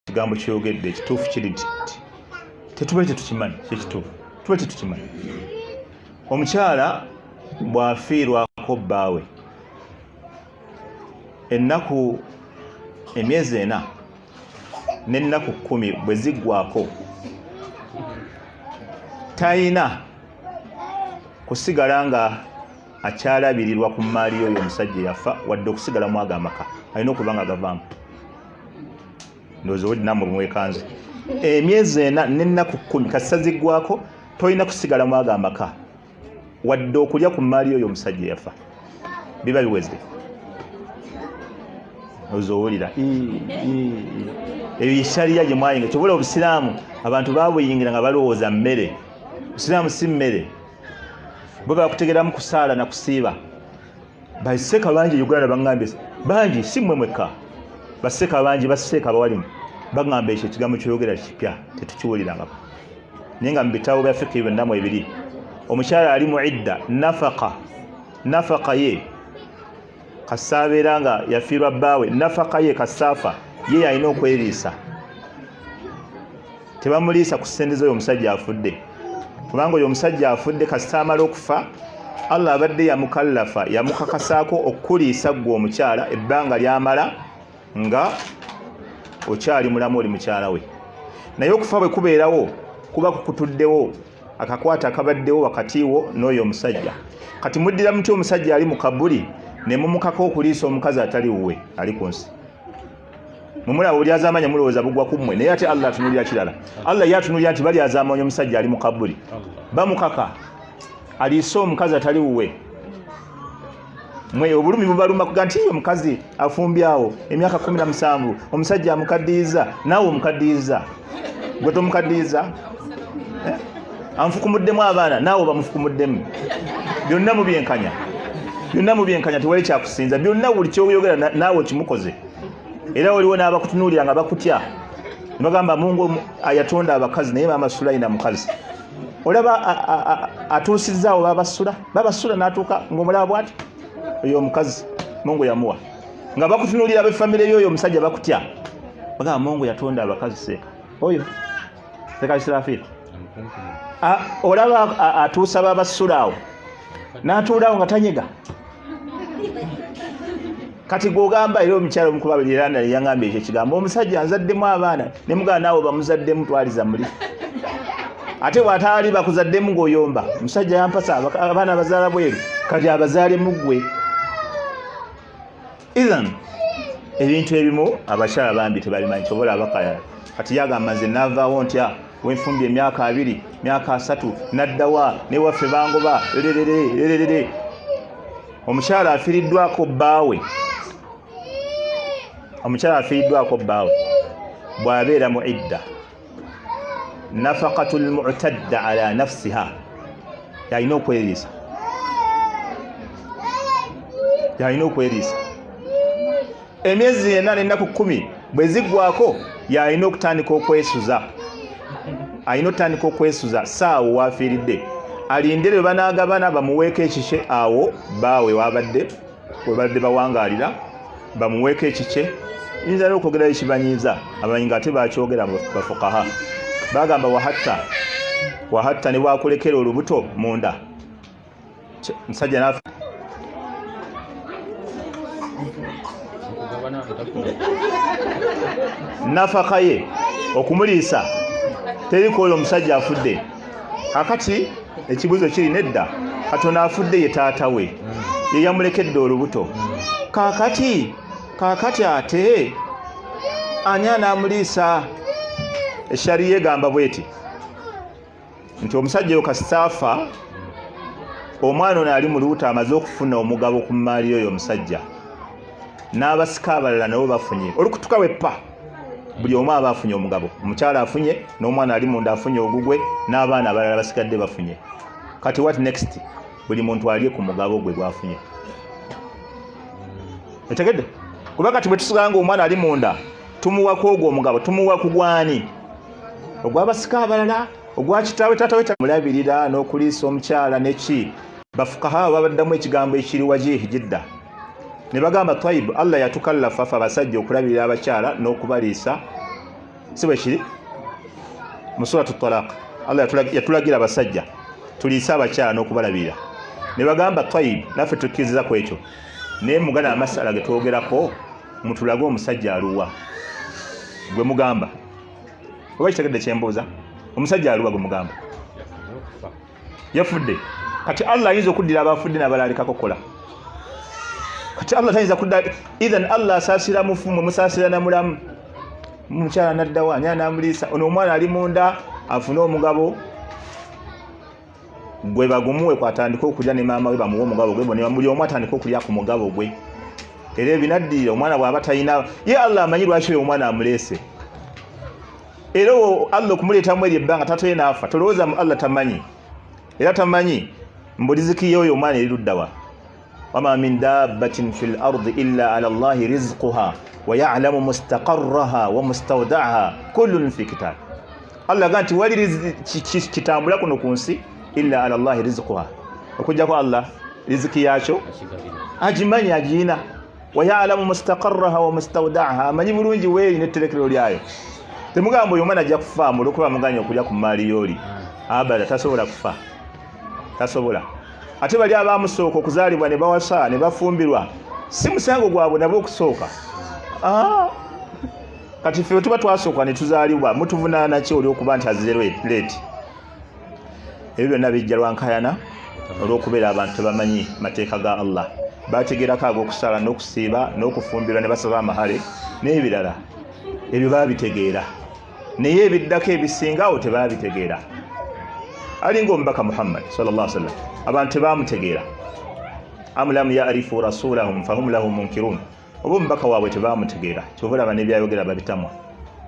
Ekigambo kyeyogedde ekituufu kiri nti tetube tetukimanyi, kyekituufu tube tetukimanyi. Omukyala bw'afiirwako bbaawe ennaku emyezi 4 n'ennaku 10 bwe ziggwako, talina kusigala nga akyalabirirwa ku mmaali y'oyo omusajja eyafa, wadde okusigala mu ago amaka alina okuba nga gavaamu. Ndowooza obudde nammwe bumwekanze. Emyezi 4 n'ennaku 10 kasita ziggwako, tolina kusigala mu ago amaka wadde okulya ku mmaali y'oyo omusajja eyafa, biba biweze. Ndowooza owulira eyo yeshariya gye mwayinga. Kyobula obusiraamu abantu babuyingira nga balowooza mmere. Obusiraamu si mmere, bo bakutegeramu kusaala na kusiiba. Baseeka bangi Uganda baŋŋambye bangi, si mmwe mwekka, baseeka bangi, baseeka abawalimu baŋŋamba ekyo ekigambo kyoyogera kipya, tetukiwulirangako. Naye nga mu bitabo bya fiqhi byonna mwebiri. Omukyala ali mu idda, nafaka ye kasaabeera nga yafiirwa bbaawe, nafaka ye kasaafa ye yalina okweriisa. Tebamuliisa ku ssente z'oyo omusajja afudde, kubanga oyo omusajja afudde kasita amala okufa, Allah abadde yamukallafa, yamukakasaako okukuliisa ggwe omukyala ebbanga lyamala nga okyali mulamu, oli mukyala we. Naye okufa bwe kubeerawo, kuba kukutuddewo akakwata akabaddewo wakati wo n'oyo omusajja. Kati muddira mutya omusajja ali mu kabuli ne mumukaka okuliisa omukazi atali wuwe ali ku nsi? Mumulaba obulyazaamaanya, mulowooza bugwa ku mmwe, naye ate Allah atunuulira kirala. Allah ye atunuulira nti balyazaamaanya omusajja ali mu kabuli, bamukaka aliise omukazi atali wuwe. Mwe obulumi bubaluma kuga nti omukazi afumbyawo emyaka 17, omusajja amukaddiyiza, naawe omukaddiyiza, gwe tomukaddiyiza, anfukumuddemu abaana, naawe bamufukumuddemu. Byonna mubyenkanya, byonna mubyenkanya, tewali kyakusinza. Byonna buli kyoyogera naawe okimukoze. Era waliwo n'abakutunuulira nga bakutya, ne bagamba Mungu ayatonda abakazi, naye maama Sulaina mukazi. Olaba atuusizzaawo babasula, babasula n'atuuka ng'omulaba bw'ati, oyo omukazi Mungu yamuwa. Nga bakutunuulira ab'effamire y'oyo omusajja bakutya, bagamba Mungu yatonda abakazi, seeka oyo seeka Israfil. Olaba atuusa babasula awo n'atuulaawo nga tanyega. Kati gwogamba era omukyala omukubabaliranda yangamba ekyo ekigambo, omusajja anzaddemu abaana, ne mugamba naawe bamuzaddemu, twaliza muli. Ate bw'ataali bakuzaddemu ng'oyomba, omusajja yampasa abaana abazaala bweru, kati abazaalemu ggwe. Ithan ebintu ebimu abakyala bambi tebabimanyi, kyobola abakayala. Kati yagamba nze naavaawo ntya wenfumbye emyaka 20, myaka 30, naddawa newaffe bangoba lererere. Omukyala afiiriddwako bbaawe, omukyala afiiriddwako bbaawe bw'abeera mu idda, nafaqatul mu'tadda ala nafsiha, yalina okweriisa, yalina okweriisa emyezi 4 n'ennaku 10 bwe ziggwako, yalina okutandika okwesuza, alina okutandika okwesuza saawo waafiiridde, alinde lwe banaagabana bamuweeko ekikye awo baawe wabadde webadde bawangaalira, bamuweeko ekikye. Yinza n'okwogerayo ekibanyiiza abamanyi nga ate bakyogera bafukaha, bagamba wahatta ne bwakulekera olubuto munda musajja nafa nafaka ye okumuliisa teriko oyo omusajja afudde. Kakati ekibuuzo kiri nedda, Katonda afudde ye taata we ye yamulekedde olubuto, kakati ate ani anaamuliisa? Eshariya egamba bweti nti omusajja oyo kasitaafa omwana ono ali mu lubuto amaze okufuna omugabo ku mmaali y'oyo omusajja, n'abasika abalala nabo bafunye olukutuka weppa, buli omu aba afunye omugabo, omukyala afunye n'omwana ali munda afunye ogugwe, n'abaana abalala basigadde bafunye. Kati what next? Buli muntu alye ku mugabo gwe gwafunye. Otegedde? Kuba kati bwe tusigala ng'omwana ali munda tumuwako ogwo omugabo, tumuwa ku gwani? Ogw'abasika abalala, ogwa kitaawe? Taata we mulabirira n'okuliisa omukyala neki. Bafukaha babaddamu ekigambo ekiri wajihi jidda, ne bagamba tayib, Allah yatukallafa ffe abasajja okulabirira abakyala n'okubaliisa. Si bwe kiri mu Suratu Talaq, Allah yatulagira abasajja tuliise abakyala n'okubalabirira, ne bagamba tayib, naffe tukkiriza ku ekyo, naye mugana amasala ge twogerako mutulage omusajja aluwa gwe mugamba. Oba kitegedde kyembuuza, omusajja aluwa gwe mugamba yafudde? Kati Allah ayinza okuddira abafudde nabalaalikako kola? Kati Allah tayinza kudda. Ithan Allah asaasira mufu, mwe musaasira na mulamu. Mukyala naddawa, ani anamuliisa ono omwana ali munda afune omugabo gwe? Bagumuwe kwatandika okulya ne maama we, bamuwe omugabo gwe, buli omu atandika okulya ku mugabo gwe. Era ebinaddirira, omwana bw'aba talina ye, Allah amanyi lwaki oyo omwana amuleese. Era Allah okumuleetamu eryo ebbanga taata ye n'afa, tolowooza mu Allah tamanyi. Era tamanyi mbu riziki y'oyo omwana eri luddawa. Wama min dabbatin fi l ardi illa ala llahi rizquha wa yalamu mustaqarraha wa mustawdaaha kullun fi kitab. Allah aga nti wali kitambula kuno ku nsi illa ala llahi rizquha, okujjako Allah riziki yakyo agimanyi, agiyina. Wayalamu mustaqarraha wa mustawdaaha, amanyi bulungi weeri netterekero lyayo. Temugamba oyo omwana ajja kufaamu olwokuba muganya okulya ku maali yooli. Abada tasobola kufa, tasobola. Ate bali abamusooka okuzaalibwa ne bawasa ne bafumbirwa, si musango gwabwe nabo okusooka. Kati ffe tuba twasooka ne tuzaalibwa, mutuvunaana ki olwokuba nti azze leeti? Ebyo byonna bijja lwankayana olw'okubeera abantu tebamanyi mateeka ga Allah. Bategeerako ag'okusala n'okusiiba n'okufumbirwa ne basaba amahale n'ebirala, ebyo babitegeera, naye ebiddako ebisinga awo tebabitegeera. Alinga omubaka Muhammad sallallahu alaihi wasallam, abantu tebamutegeera. Am lam yarifu rasulahum fahum lahu munkirun. Oba omubaka waabwe tebamutegeera, kyova olaba n'ebyayogera babitamwa.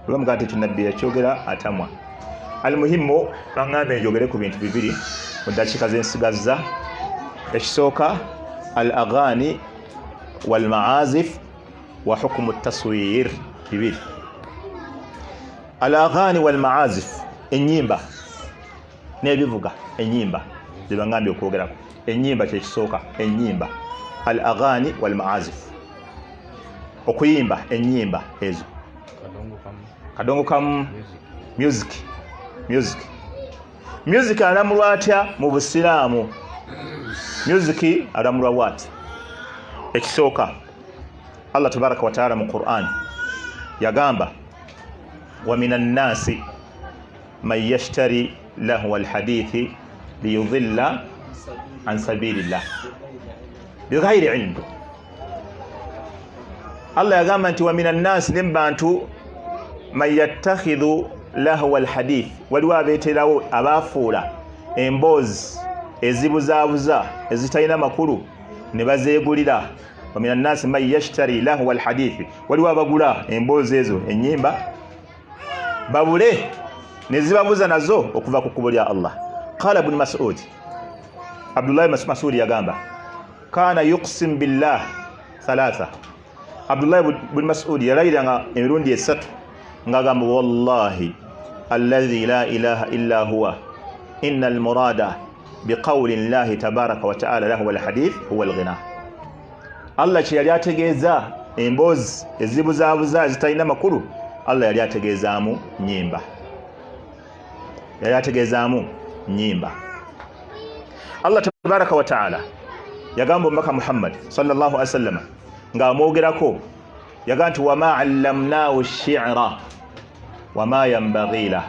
Oba mugaa nti ekyo nabbi yakyogera, atamwa. Almuhimu, baŋŋambe njogere ku bintu bibiri mu ddakiika zensigazza. Ekisooka, al aghani wal maazif wa hukumu taswir. Bibiri, al aghani wal maazif, enyimba n'ebivuga. Enyimba zebaŋŋambye okwogerako, enyimba kyekisooka. Enyimba, al aghani wal maazif, okuyimba enyimba ezo, kadongo kamu, music. Music alamulwa atya mu Busiraamu? Music alamulwa what? Ekisooka, Allah tabaraka wataala mu Quran yagamba, wa min annasi man yashtari lahwa alhadithi liyudilla an sabilillah bighairi ilmi. Allah yagamba nti wa min annasi, ne mubantu, man yattakhidhu lahwa alhadith, waliwo abeeterawo abaafuula emboozi ezibuzaabuza ezitalina makulu ne bazeegulira. Wa min annasi man yashtari lahwa alhadithi, waliwo abagula emboozi ezo, enyimba, babule ne zibabuza nazo okuva ku kkubo lya Allah. Qala Ibn Mas'ud, Abdullahi Masudi yagamba, kana yuqsim billah thalatha. Abdullahi bun Masudi yalayiranga emirundi esatu ng'agamba, wallahi alladhi la ilaha illa huwa, inna almurada biqawli llahi tabaraka wataala lahuwa alhadith huwa alghina. Allah kye yali ategeeza emboozi ezibuzaabuza ezitalina makulu, Allah yali ategeezaamu nyimba, yali ategeezaamu nyimba. Allah tabaraka wataala yagamba omubaka Muhammad sallallahu alaihi wasallam ng'amwogerako, yagamba nti wama allamnahu shira wama yambaghi lah,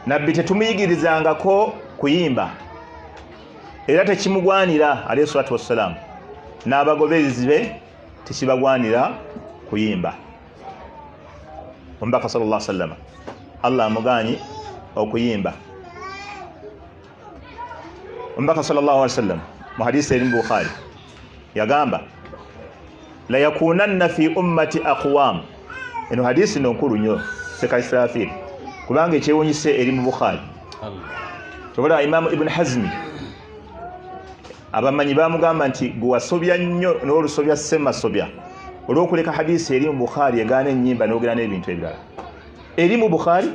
nabbi tetumuyigirizangako kuyimba era tekimugwanira, alayhi salatu wassalam, n'abagoberezi be tekibagwanira kuyimba. Omubaka sallallahu alaihi wasallam Allah amugaanyi okuyimba. Omubaka sallallahu alaihi wasallam mu hadisi eri mu Bukhari yagamba, la yakunanna fi ummati aqwam. Eno hadisi no nkulu nnyo, sekaisrafil, kubanga ekyewunyise eri mu Bukhari. Kyobola Imamu Ibn Hazmi, abamanyi bamugamba nti gwewasobya nnyo n'olusobya semasobya olw'okuleka hadisi eri mu Bukhari egaana ennyimba n'ogera n'ebintu ebirala eri mu Bukhari.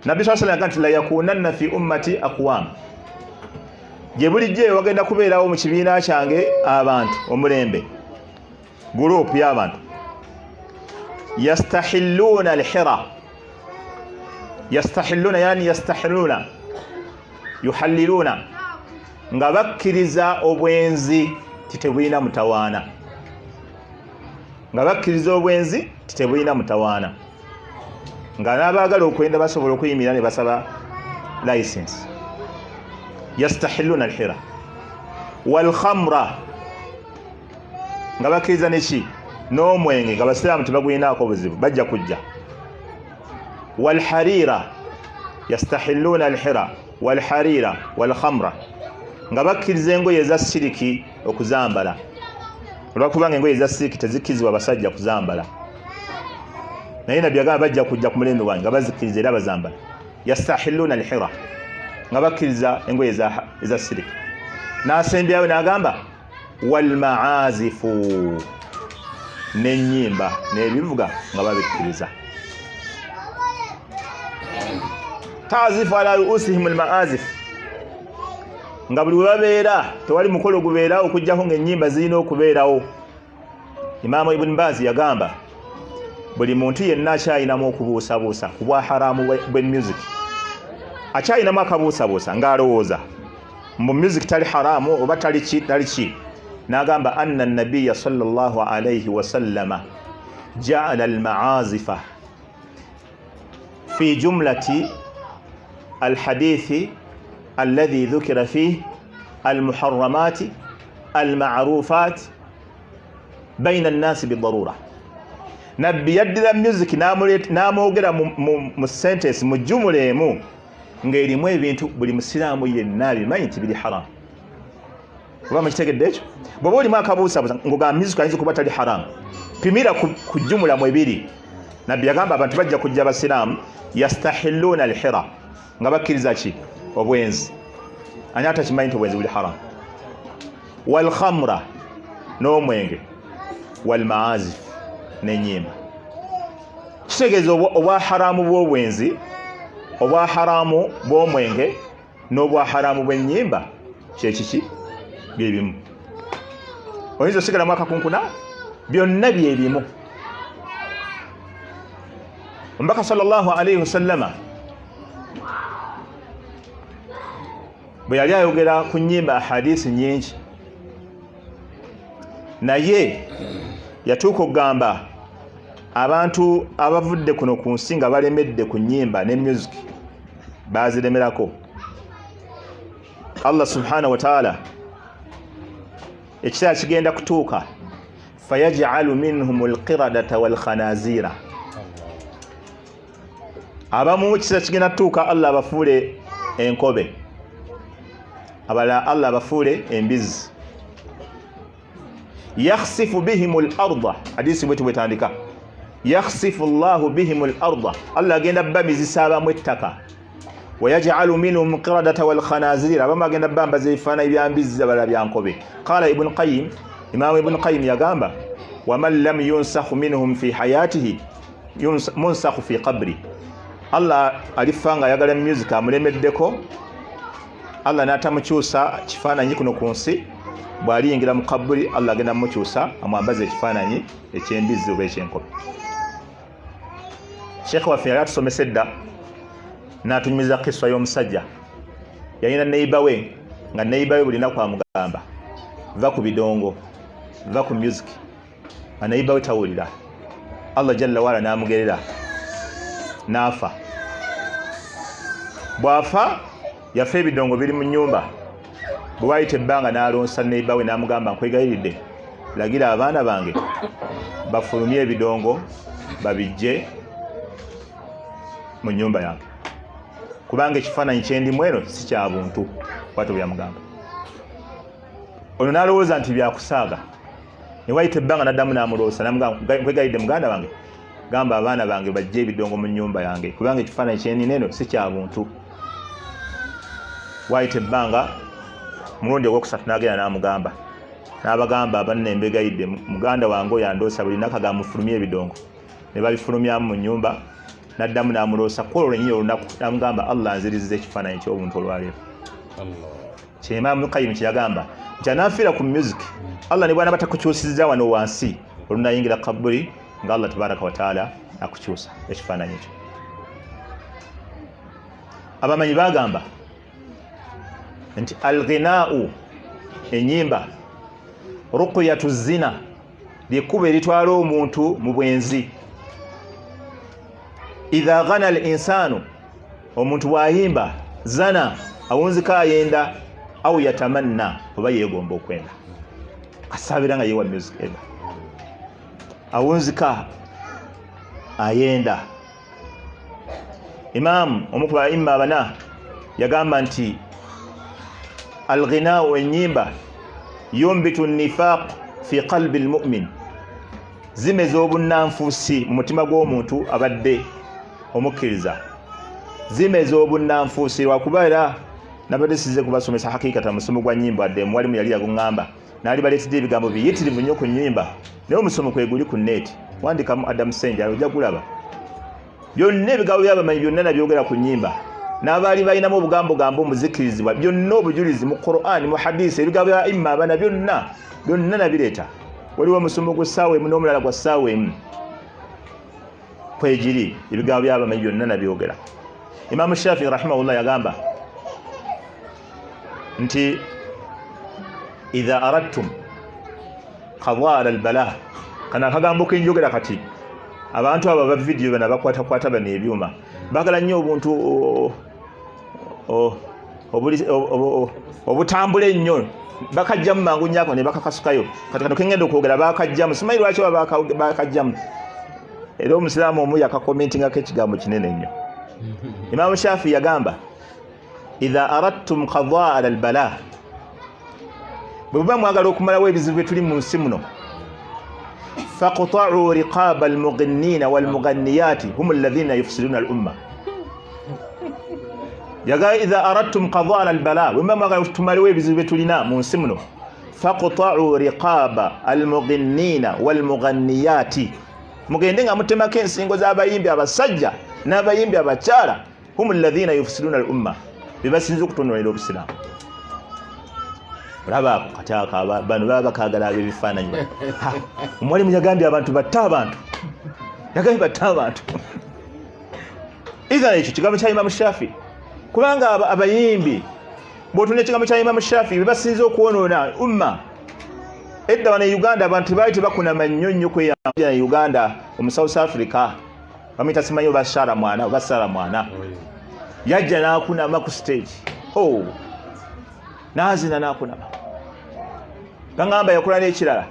Nabbi saa salam nti la yakunanna fi ummati aqwam, gye bulijjo eyo wagenda kubeerawo mu kibiina kyange abantu, omulembe, gurupu y'abantu, Yastahilluuna alhira, yastahilluuna yani yastahilluuna yuhalliluuna, nga bakkiriza obwenzi titebulina mutawaana, nga bakkiriza obwenzi titebulina mutawaana, nga n'abaagala okwenda basobola okuyimirira ne basaba license. Yastahilluuna alhira walkhamra, nga bakkiriza neki n'omwenge, nga basiraamu tebagulinaako buzibu, bajja kujja. Walharira, yastahilluuna alhira walharira walkhamra, nga bakkiriza engoye eza siriki okuzambala, olwakubanga engoye eza siriki tezikkirizibwa basajja kuzambala, naye nabbi agamba bajja kujja ku mulembe gwange nga bazikkiriza era bazambala. Yastahilluuna alhira, nga bakkiriza engoye eza siriki. N'asembyayo n'agamba walmaazifu, n'ennyimba n'ebivuga nga babikkiriza. Tazifu ala ruusihim almaazif, nga buli we babeera tewali mukolo gubeerawo okuggyako ng'ennyimba zirina okubeerawo. Imaamu Ibuni Baazi yagamba buli muntu yenna akyayinamu okubuusabuusa ku bwa haramu bwe music, akyayinamu akabuusabuusa ng'alowooza mbu music tali haramu oba tali ki tali ki, n'agamba anna nabiya sallallahu alaihi wasallama jaala almaazifa fi jumlati alhadithi alladhi dhukira fih almuharramati almarufat baina nnasi bidarura. Nabbi yaddira music n'amwogera mu sentence mu jumula emu ng'erimu ebintu buli musiraamu yenna abimanyi nti biri haramu. Oba mukitegedde ekyo? Bw'oba olimu akabuusabuusa ng'ogamba music ayinza okuba tali haramu, pimira ku jumula mu ebiri. Nabbi yagamba abantu bajja kujja abasiraamu yastahilluuna alhira, nga bakkiriza ki? Obwenzi. Ani atakimanyi nti obwenzi buli haramu? Walkhamra, n'omwenge, walmaazif, n'ennyimba. Kitegeeza obwa haramu bw'obwenzi, obwa haramu bw'omwenge n'obwa haramu bw'ennyimba kyekiki? Byebimu. Oyinza osigalamu akakunkuna, byonna byebimu. Omubaka sallallahu alaihi wasallama bwe yali ayogera ku nnyimba ahadisi nyingi, naye yatuuka okugamba abantu abavudde kuno ku nsi nga balemedde ku nnyimba ne music baziremerako. Allah subhanahu wataala ekiseera kigenda kutuuka fayajalu minhum alqiradata walkhanazira, abamu ekiseera kigenda kutuuka Allah abafuule enkobe, abalala Allah abafuule embizi. Yakhsifu bihim al-arda, hadisi bwetu bwetandika, yakhsifu llahu bihim al-arda, Allah agenda bamizisa abamu ettaka. Wayajalu minhum qiradata walkhanazira, abamu agenda bambaza ebifaananyi bya mbizzi, abalala bya nkobe. Qala Ibn Qayyim, Imamu Ibn Qayyim yagamba waman lam yunsakhu minhum fi hayatihi munsakhu fi qabri, Allah alifa nga ayagala music amulemeddeko, Allah n'atamukyusa kifaananyi kuno ku nsi, bw'aliyingira mu kaburi Allah agenda mumukyusa amwambaze ekifaananyi eky'embizzi oba ekyenkobe. Sheekh waffe yali atusomesa edda n'atunyumiza kiswa y'omusajja yalina neiba we, nga neiba we buli naku amugamba va ku bidongo, va ku music, nga neiba we tawulira. Allah jalla waala n'amugerera n'afa. Bw'afa yafa ebidongo biri mu nnyumba. Bwe waayita ebbanga n'alonsa neiba we n'amugamba nkwegayiridde lagira abaana bange bafulumye ebidongo babijje mu nnyumba yange, kubanga ekifaananyi kyendimu eno si kya buntu. Bwatyo bwe yamugamba. Ono n'alowooza nti byakusaaga. Ne wayita ebbanga n'addamu n'amuloosa n'amugamba nkwegayiridde muganda wange gamba abaana bange bajje ebidongo mu nnyumba yange, kubanga ekifaananyi kyenina eno si kya buntu. Wayita ebbanga mulundi ogwokusatu n'agenda n'amugamba n'abagamba abanne mbegayidde muganda wange oyo andoosa buli nakaga mufulumye ebidongo, ne babifulumyamu mu nnyumba. N'addamu n'amuloosa kwolwo lwennyini olunaku n'amugamba Allah anzirizza ekifaananyi ky'obuntu olwaleero. Kyeimamu Qayyim kyeyagamba nti anaafiira ku music Allah ne bw'anaaba takukyusizza wano wansi olunayingira kaburi Nga Allah tabaraka wataala akukyusa ekifaananyi ekyo. Abamanyi bagamba nti alghinau, enyimba, ruqyatu zina, lyekkubo eritwala omuntu mu bwenzi. Idha ghana al insanu, omuntu bw'ayimba, zana, awunzika ayenda, au yatamanna, oba yeegomba okwenda. Kasaabira nga yewa music eba awunzika ayenda. Imaamu omu ku baimma abana yagamba nti alghinau, enyimba, yumbitu nifaq fi qalbi lmumin, zimeza obunnanfuusi mu mutima gw'omuntu abadde omukkiriza, zimeza obunnanfuusi. Lwakuba era nabadde size kubasomesa hakikata musomo gwa nyimba, adde muwalimu yali yaguŋŋamba naali baleetedde ebigambo biyitirivu nnyo ku nyimba, naye omusomo kweguli ku neeti, wandikamu Adam Senjala ojja gulaba byonna ebigambo byabamanyi byonna nabyogera ku nyimba n'abaali balinamu obugambogambo muzikirizibwa byonna, obujulizi mu Quran, mu hadisi, ebigambo bya imma abana byonna byonna nabireeta. Waliwo omusomo gw'essaawa emu n'omulala gwa ssaawa emu kwegiri, ebigambo byabamanyi byonna nabyogera. Imamu Shafii rahimahullah yagamba nti idha aradtum qadaa ala albala, kano akagambo kenjogera kati, abantu abo aba vidiyo bano abakwatakwata bano ebyuma bagala nnyo obuntu obutambula ennyo, bakajjamu mangu nyako ne bakakasukayo. Kati kano kengenda okwogera bakajjamu, simanyi lwaki oba bakajjamu. Era omusiraamu omu yakakomentingako ekigambo kinene nnyo. Imaamu Shafi yagamba idha aradtum qadaa ala albala, bwe buba mwagala okumalawo ebizibu bye tuli mu nsi muno, faqta'u riqaba almughinniina walmughanniyaati hum alladhina yufsiduna al umma. Yagamba idha aradtum qadaa ala albala, bwe muba mwagala tumalewo ebizibu bye tulina mu nsi muno, faqta'u riqaba almughinniina walmughanniyaati, mugende nga mutemako ensingo z'abayimbi abasajja n'abayimbi abakyala, hum alladhina yufsiduna al umma, bebasinze okutonolera obusiraamu. Olaba ako kati ako bano baba bakagala abebifaananyi. Omwalimu yagambye abantu batte abantu, yagambye batte abantu. Idhan ekyo kigambo kya Imamu Shafi, kubanga abayimbi bwotunda ekigambo kya Imamu Shafi bebasinze okwonoona umma. Edda wano e Uganda abantu tebaali tebakunama nnyo nnyo kweyambira e Uganda. Omu South Africa bamuyita simanyi oba Sara mwana oba Sara mwana, yajja n'akunama ku stage, oh, n'azina n'akunama. Baŋŋamba yakola n'ekirala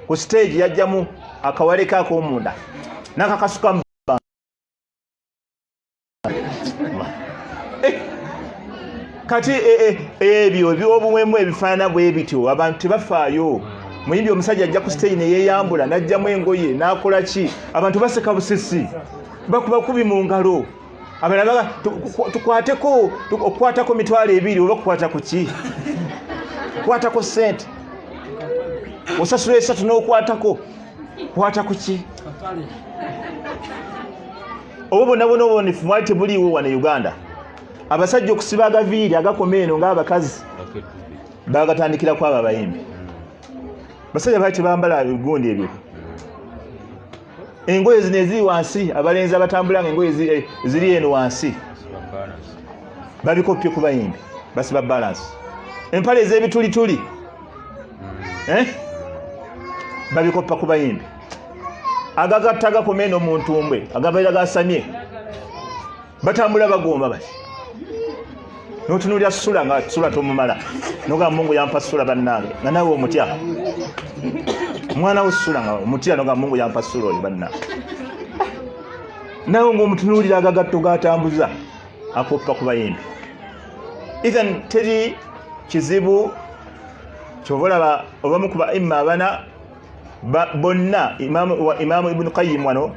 ku stage, yajjamu akawale ke ak'omunda n'akakasuka. Kati ebyo ebyobuwemu ebifaanana bwe bityo abantu tebafaayo. Muyimbi omusajja ajja ku stage neyeyambula n'ajjamu engoye n'akola ki, abantu baseka busesi, bakuba kubi mu ngalo. Abalala tukwateko, okukwatako 20,000 oba kukwata ku ki, kukwatako sente osasula esatu n'okwatako, kwata ku ki? Obwo bonna bwona obubonifu mwali tebuliiwo wano e Uganda. Abasajja okusiba agaviiri agakoma eno ng'abakazi bagatandikira ku abo abayimbi. Basajja baali tebambala ebigundi ebyo, engoye zino eziri wansi, abalenzi abatambula nga engoye ziri eno wansi babikoppye ku bayimbi, basiba balance, empale ez'ebitulituli, eh? Babikoppa ku bayimbi. Agagatta gakoma eno mu ntumbwe agabeera gasamye, batambula bagomba bati, notunulira sula nga sula tomumala, nogamba Mungu yampa sula bannange, nga nawe omutya omwana wo sula nga omutya, nogamba Mungu yampa sula oyo bannange, nawe ngaomutunuulira agagatto gatambuza akoppa ku bayimbi. Ithan teri kizibu, kyova olaba obamu ku baimma abana bonna, Imamu Ibnu Qayim wano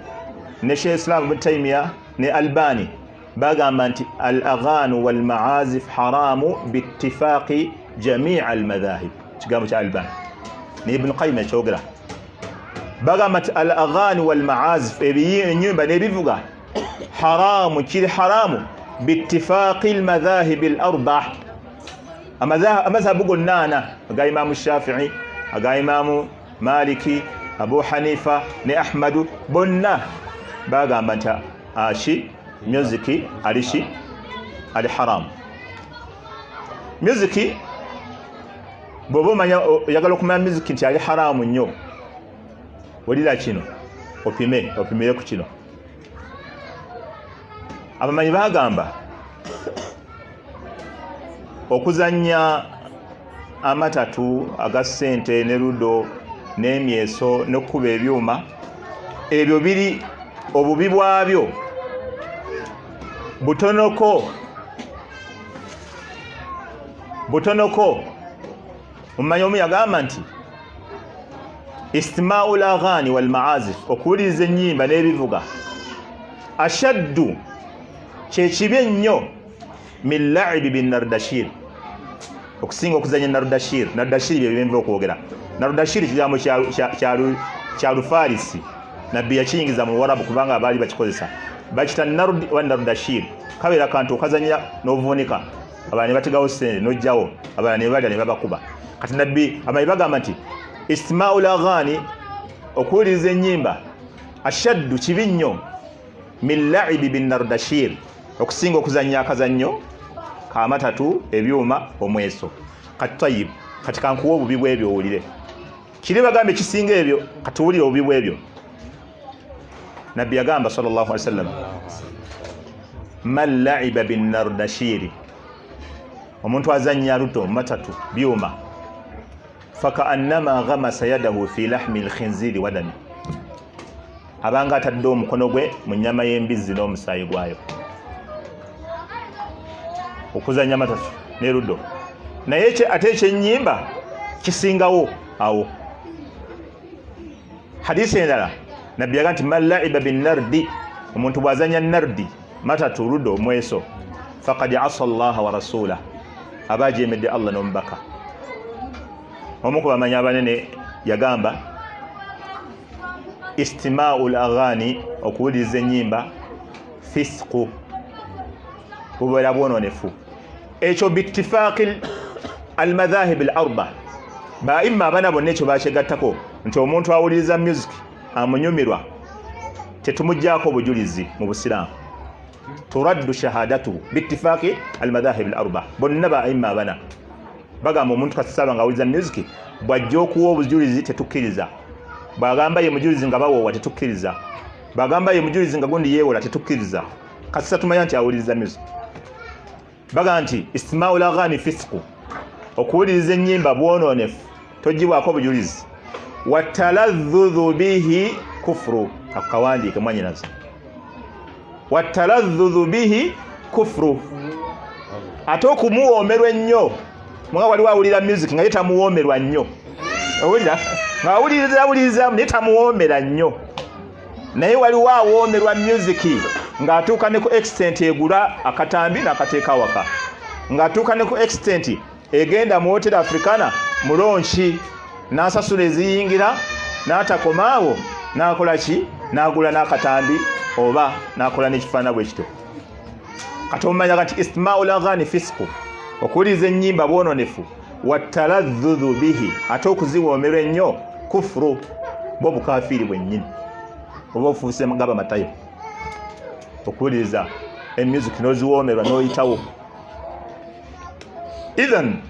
ne Sheikh Islam Ibnu Taimiya ne Albani bagamba nti al aghanu wal maazif haramu biittifaqi jamii al madhahib. Kigambo kya Albani ne Ibnu Qayim ekyogera, bagamba nti al aghani wal maazif, enyimba n'ebivuga, haramu, kiri haramu biittifaqi al madhahib al arba, amazhabu gonna ana, aga Imamu Shafii, aga Imamu Maliki, Abu Hanifa ne Ahmadu bonna bagamba nti aki music aliki ali haramu. Music bw'oba omanya oyagala okumanya music nti ali haramu nnyo, wulira kino opime, opimire ku kino. Abamanyi bagamba okuzannya amatatu aga ssente ne ludo n'emyeso n'okukuba ebyuma, ebyo biri obubi bwabyo butonoko butonoko. Omumanyi omu yagamba nti istimaau laghani wal maazif, okuwuliriza ennyimba n'ebivuga, ashaddu, kyekibi ennyo, min laibi binardashir, okusinga okuzanya nardashir. Nardashir bye byenva okwogera. Nardashir kigambo kya Lufarisi, Nabbi yakiyingiza mu Luwarabu kubanga abaali bakikozesa bakita nardi wa nardashir. Kabeera kantu okazanya n'ovuunika, abalala ne bategawo sente n'ojjawo, abalala ne balya ne babakuba. Kati Nabbi amanyi bagamba nti istimaau laghani, okuwuliriza ennyimba, ashaddu, kibi nnyo, min laibi binardashir, okusinga okuzannya akazannyo kamatatu, ebyuma, omweso. Kati tayib, kati kankuwa obubi bwebyo owulire. Kiri bagambye kisinga ebyo, kati owulire obubi bwebyo. Nabbi yagamba sallallahu alaihi wasallam, man laiba binardashiri, omuntu azannya luto matatu byuma, fakaannama ghamasa yadahu fi lahmi lkhinziri wadami, abanga atadde omukono gwe mu nnyama y'embizzi n'omusaayi gwayo. Okuzannya matatu ne ludo, naye ate ekyennyimba kisingawo awo. Hadisi endala Nabbi yaga nti man laiba binardi, omuntu bw'azanya nardi, matatu, ludo, mweso, fakad asa llaha wa rasulah, aba ajemedde Allah n'omubaka. Omu ku bamanyi abanene yagamba istimaau l aghani, okuwuliriza ennyimba, fisqu, bubeera bwononefu. Ekyo biitifaaqi almadhahib al arba, baimma abana bonna ekyo bakyegattako nti omuntu awuliriza music amunyumirwa tetumuggyako obujulizi mu Busiraamu, turaddu shahadatuhu biitifaaqi almadhahib al arba. Bonna baimma abana bagamba omuntu kasisaba nga awuliriza music bw'ajja okuwa obujulizi tetukkiriza, bw'agamba ye mujulizi nga bawoowa tetukkiriza, bw'agamba ye mujulizi nga gundi yeewola tetukkiriza, kasisa tumanya nti awuliriza music. Baga nti istimaau laghani fisku, okuwuliriza ennyimba bwonoonefu, togibwako obujulizi. Wataladdhudhu bihi kufuru, akukawandiike mwanyinaze, wataladdhudhu bihi kufuru, ate okumuwoomerwa ennyo. Nga waliwo awulira music nga ye tamuwoomerwa nnyo, owulira ng'awuliriza awulirizamu naye tamuwoomera nnyo, naye waliwo awoomerwa music ng'atuuka ne ku extent egula akatambi n'akateeka awaka, ng'atuuka ne ku extent egenda mu Hotel Africana mu lonki n'asasula eziyingira, n'atakomaawo n'akola ki, n'agula n'akatambi oba n'akola n'ekifaanana bwe kityo. Kati omanya kati istimaau laghani fisku, okuwuliriza ennyimba bwononefu, wataladdhudhu bihi, ate okuziwoomerwa ennyo, kufuru, bwo bukafiiri bwennyini, oba ofuuse gaba matayo okuwuliriza emusic n'oziwoomerwa n'oyitawo. Idhan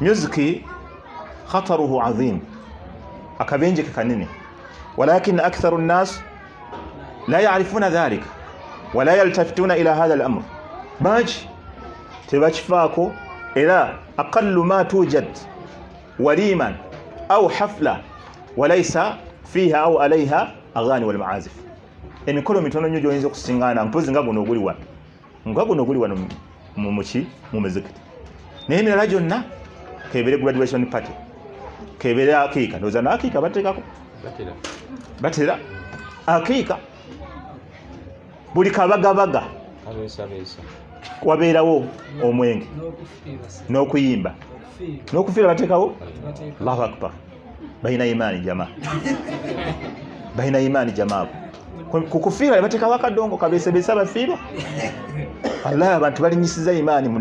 music khataruhu azim, akabenje ke kanene, walakin aktharu nnas la yarifuna dhalika wala yaltafituna ila hadha al-amr, bangi tebakifaako. Era aqallu ma tujad waliman au hafla walaisa fiha au alaiha aghani walmaazif, emikolo mitono nnyo gyoyinza okusingaana mpozi nga guno oguli wano, nga guno oguli wano muki mu muzikiti, naye emirala gyonna kebere graduation party, kebere akiika, ndowooza naakiika bateekako, batera akiika, buli kabagabaga wabeerawo omwenge n'okuyimba n'okufiira bateekawo. Allahu akbar, balina imaani jama, balina imaani jama. Abo kukufiira bateekawo akadongo kabeesebeese abafiirwa. Wallahi abantu balinyisiza imaani mu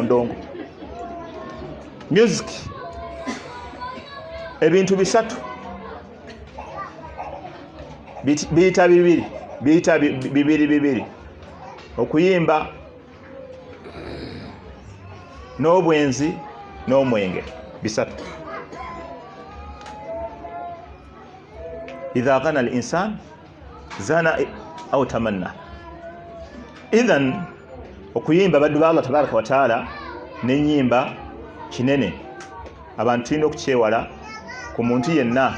ndongo music. Ebintu bisatu. Biyita bibiri, biyita bibiri bibiri, okuyimba n'obwenzi n'omwenge, bisatu. Idha ghana al insan zana au tamanna. Idhan okuyimba, baddu ba Allah tabaraka wataala, n'ennyimba kinene, abantu tulina okukyewala. Ku muntu yenna,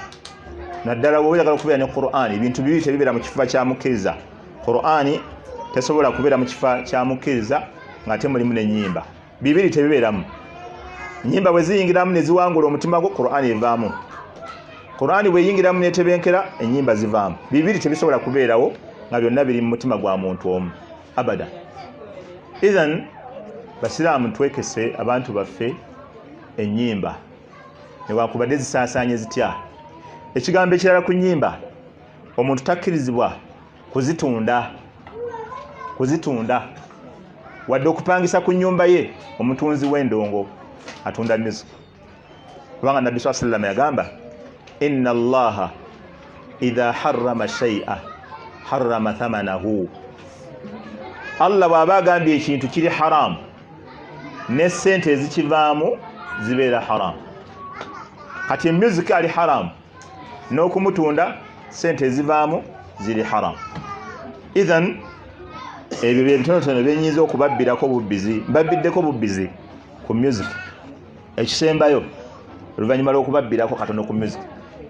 naddala bwoba oyagala okubeera ne Qur'ani, ebintu bibiri tebibeera mu kifuba kya mukkiriza. Qur'ani tesobola kubeera mu kifa kya mukkiriza ng'ate mulimu n'ennyimba. Bibiri tebibeeramu. Ennyimba bwe ziyingiramu ne ziwangula omutima gwo, Qur'ani evaamu. Qur'ani bweyingiramu netebenkera, ennyimba zivaamu. Bibiri tebisobola kubeerawo nga byonna biri mu mutima gwa muntu omu, abada. Ithan basiraamu, twekese abantu baffe ennyimba newankubadde zisaasaanye zitya. Ekigambo ekirala ku nnyimba, omuntu takkirizibwa kuzitunda wadde okupangisa ku nnyumba ye omutunzi w'endongo atunda music, kubanga Nabbi saa sallama yagamba, inna Allaha idha harrama shaia harrama thamanahu. Allah bw'aba agambye ekintu kiri haramu, ne sente ezikivaamu zibeera haramu. Kati music ali haramu n'okumutunda, sente ezivaamu ziri haramu. Ithan ebyo byebitonotono byenyinza okubabbirako bubbizi, mbabbiddeko bubbizi ku music. Ekisembayo, oluvannyuma lw'okubabbirako katono ku music,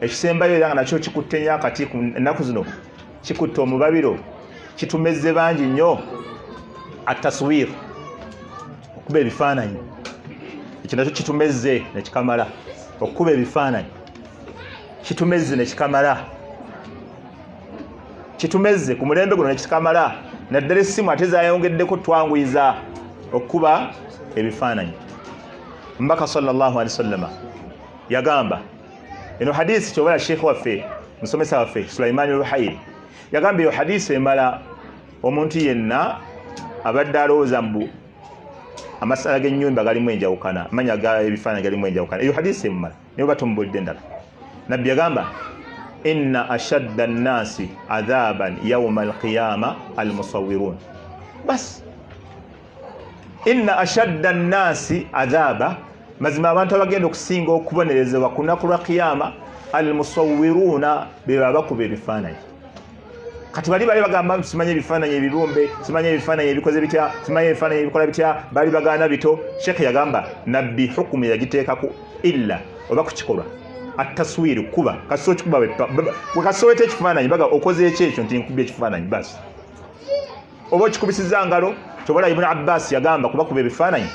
ekisembayo era nga nakyo kikutte nnyo akati ennaku zino, kikutte omubabiro, kitumezze bangi nnyo, ataswir, okuba ebifaananyi. Ekyo nakyo kitumezze nekikamala. Okukuba ebifaananyi kitumezze nekikamala, kitumezze ku mulembe guno nekikamala, naddala essimu ate zayongeddeko twanguyiza okukuba ebifaananyi. Mbaka sallallahu alaihi wasallama yagamba, eno hadisi kyobala sheekh waffe, musomesa waffe Sulaimani Ruhaili yagamba, eyo hadisi emala omuntu yenna abadde alowooza mbu amasala g'ennyumba galimu enjawukana, amanya ga ebifaananyi galimu enjawukana. Eyo hadisi emumala naye oba tomubulidde endala. Nabbi yagamba, inna ashadda nnasi adhaban yauma alqiyama almusawirun. Bas, inna ashadda nnasi adhaba, mazima abantu abagenda okusinga okubonerezebwa ku lunaku lwa kiyama, almusawiruna, beba bakuba ebifaananyi. Kati bali bali bagamba simanyi ebifaananyi ebibumbe, simanyi ebifaananyi ebikoze bitya, simanyi ebifaananyi ebikola bitya, bali bagaana bito. Sheekh yagamba, nabbi hukumu yagiteekaku illa oba ku kikolwa ataswiru, kuba kasita okikuba wekasoweta ekifaananyi, baga okoze eki ekyo nti nkubye ekifaananyi, basi oba okikubisiza ngalo. Kyobola Ibuni Abbas yagamba kubakuba ebifaananyi,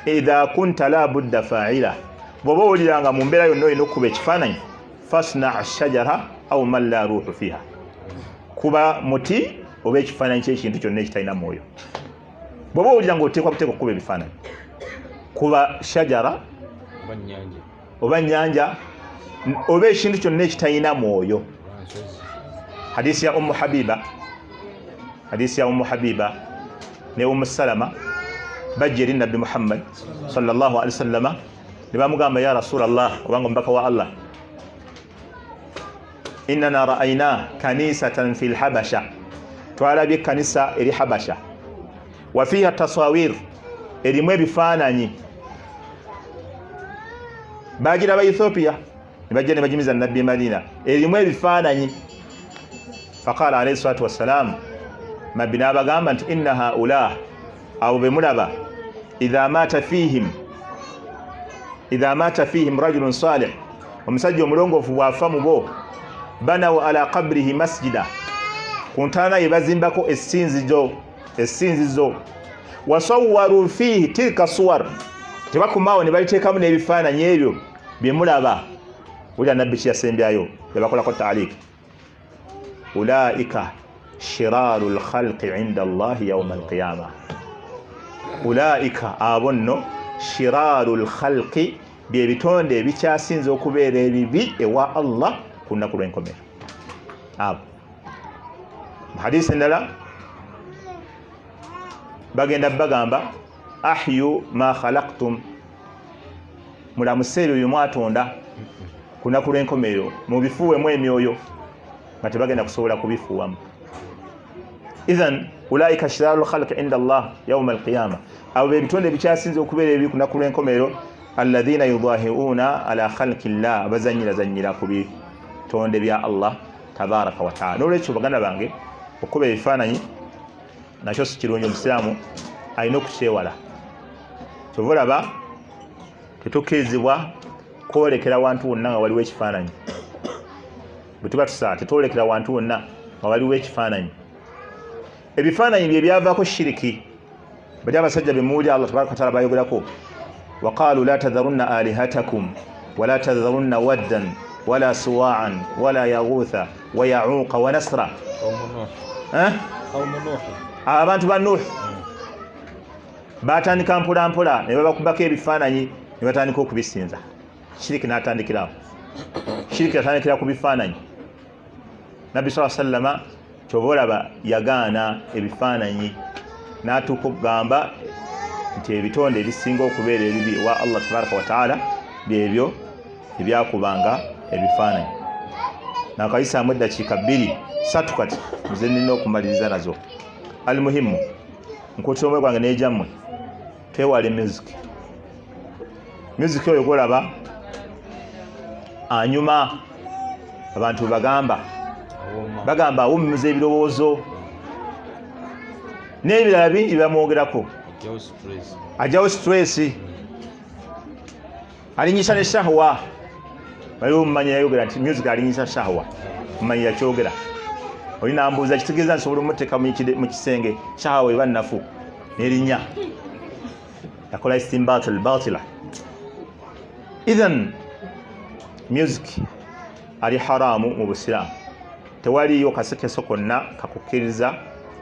idha kunta la budda faila, bw'oba owuliranga mu mbeera yonna olina okukuba ekifaananyi, fasna shajara au man la ruhu fiha, kuba muti oba ekifaananyi kyekintu kyonna ekitalina mwoyo. Bw'oba owulira nga oteekwa buteeka okukuba ebifaananyi, kuba shajara oba nyanja oba ekintu kyonna ekitalina mwoyo. Hadisi ya Ummu Habiba, hadisi ya Ummu Habiba ne Ummu Salama, bajja eri Nabbi Muhammad sallallahu alaihi wasallama ne bamugamba, ya Rasulallah, obanga omubaka wa Allah, innana ra'ayna kanisatan fi lhabasha, twalabye ekkanisa eri Habasha, wa fiha tasawir, erimu ebifaananyi. Bagiraba Ethiopia ne bajja ne bagimiza Nabbi Madina, erimu ebifaananyi. Faqala alayhi salatu wassalam, nabbi n'abagamba nti inna haula, abo bemulaba, idha mata fihim rajulun salih, omusajja omulongoofu bw'afa mu bo, banaw ala qabrihi masjida, ku ntaana ye bazimbako essinzizo, wasawwaru fiihi tilka suwar, tebakomaawo ne baliteekamu n'ebifaananyi ebyo byemulaba. Wulira nabbi kiyasembyayo, yabakolako taalik, ulaika shiraru lkhalqi inda Allahi yauma alqiyama. Ulaika, abo nno, shiraru lkhalqi, byebitonde ebikyasinze okubeera ebibi ewa Allah ku lunaku lw'enkomero abo. Mu hadisi endala bagenda bagamba, ahyu ma khalaqtum, mulamuse ebyo byemwatonda ku lunaku lw'enkomerero, mubifuuwemu emyoyo. Nga tebagenda kusobola kubifuuwamu. Idhan ulaika shiraru lkhalqi inda Allah yauma alqiyama, abo bebitonde ebikyasinze okubeera ebi kunaku lw'enkomerero, alladhina yudahiuna ala khalqi llah, abazanyirazanyira ku bitonde bya Allah tabaraka wataala. Nolwekyo baganda bange, okukuba ebifaananyi nakyo si kirungi, omusiraamu alina okukyewala. Kyova olaba tetukkirizibwa kwolekera wantu wonna nga waliwo ekifaananyi. Bwe tuba tusaa tetwolekera wantu wonna nga waliwo ekifaananyi. Ebifaananyi bye byavaako shiriki. Bali abasajja bemuwulira Allah tabaraka wataala bayogerako, waqaalu la tadharunna alihatakum wala tadharunna waddan wala suwaan wala yaghutha wa yauqa wa nasra. Abantu ba Nuh batandika mpolampola ne babakubako ebifaananyi ne batandika okubisinza. Shiriki n'atandikirawo, shiriki yatandikira ku bifaananyi. Nabbi saa sallama kyova olaba yagaana ebifaananyi n'atuuka okugamba nti ebitonde ebisinga okubeera ebibi ewa Allah tabaraka wataala byebyo ebyakubanga ebifaananyi. Nakayisaamu eddakiika bbiri satu kati nze nina okumaliriza nazo. Almuhimu, nkuutira omwoyo gwange n'egyammwe, twewale music. Music oyo gwolaba anyuma, abantu bagamba bagamba awummuza ebirowoozo n'ebirala bingi bamwogerako, ajjawo stress, alinyisa ne shahwa. Waliwo omumanyi yayogera nti music alinyisa shahwa, mumanyi yakyogera. Oli nambuuza, kitegeeza nsobola omuteeka mu kisenge, shahwa eba nnafu nerinya, yakola istimbat albatila. Idhan music ali haramu mu busiraamu, tewaliyo kasekeso konna kakukkiriza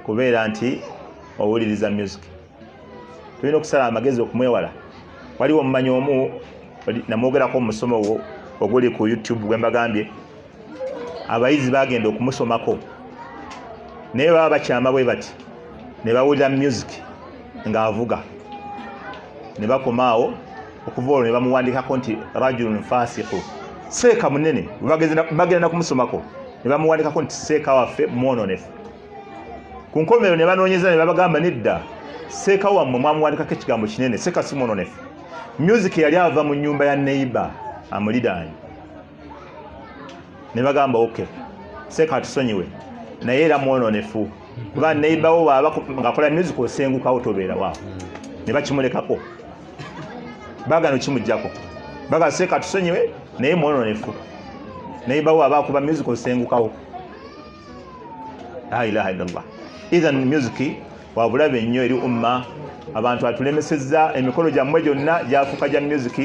kubeera nti owuliriza music. Tulina okusala amagezi okumwewala. Waliwo omumanyi omu namwogerako mu musomo oguli ku YouTube gwe mbagambye, abayizi bagenda okumusomako naye baba bakyama bwe bati ne bawulira music ng'avuga ne bakomaawo. Okuva olwo ne bamuwandikako nti rajulun fasiku, seeka munene. Bagenda nakumusomako ne bamuwandikako nti seeka waffe mwononefu. Ku nkomerero ne banoonyeza ne babagamba nedda, seeka wammwe mwamuwandikako ekigambo kinene, seeka si mwononefu. Music yali ava mu nyumba ya neiba amuliraanye. Ne bagamba ok, seeka atusonyiwe, naye era mwononefu, kuba neiba wo bwaba ngaakola music osengukawo tobeerawo. Ne bakimulekako, bagana okimuggyako, baga seeka atusonyiwe naye mwononefu, neiba wo aba akuba music osengukawo. La ilaha illallah. Idhan music wabulabe nnyo eri umma. Abantu atulemesezza emikolo gyammwe gyonna gyafuuka gya music.